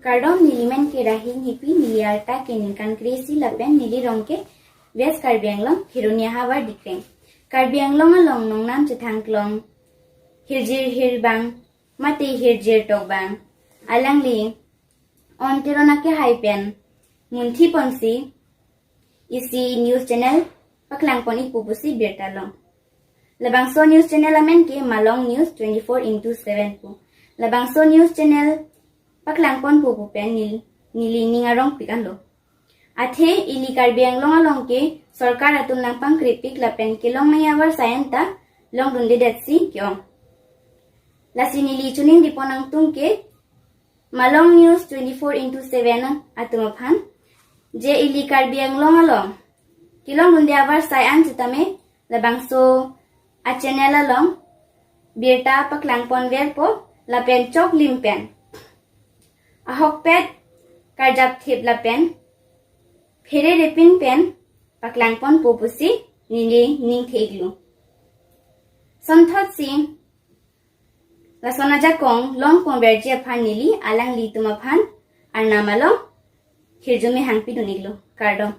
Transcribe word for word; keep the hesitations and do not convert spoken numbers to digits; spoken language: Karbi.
Kardom, neli men ke Rahing Hipi, neli arta ke ningkan kre-isi lapen neli rong ke West Karbi Anglong, Kheroni ahavar Dikreng. Karbi Anglong along nongnam chethangklong hirjir hirbang mate hirjir tokbang alangli On Teron akehai pen munthi ponsi isi news channel paklang pon-ikpo pusi birta long. Labangso news channel amen ke Malong News twenty-four into seven pu. Labangso news channel paklang ponpo pu pen nel-, neli ning arongpik anlo. Athe ili Karbi Anglong along ke sorkar atum nangpangkrepik lapen kelong nangji avarsai anta longdundedet si ke-ong. Lasi neli choningri pon nangtum ke Malong News twenty-four into seven atum aphan, je ili Karbi Anglong along kelongdunde avarsai an sitame labangso a channel along birta paklang ponverpo lapen choklim pen, ahokpet karjapthip lapen phererepin pen paklang ponpo pusi neli ningthe-iklo. Sonthotsi lason ajakong long ponverji aphan neli alanglitum aphan Arnam along hirjume hangpidun-iklo. Kardom.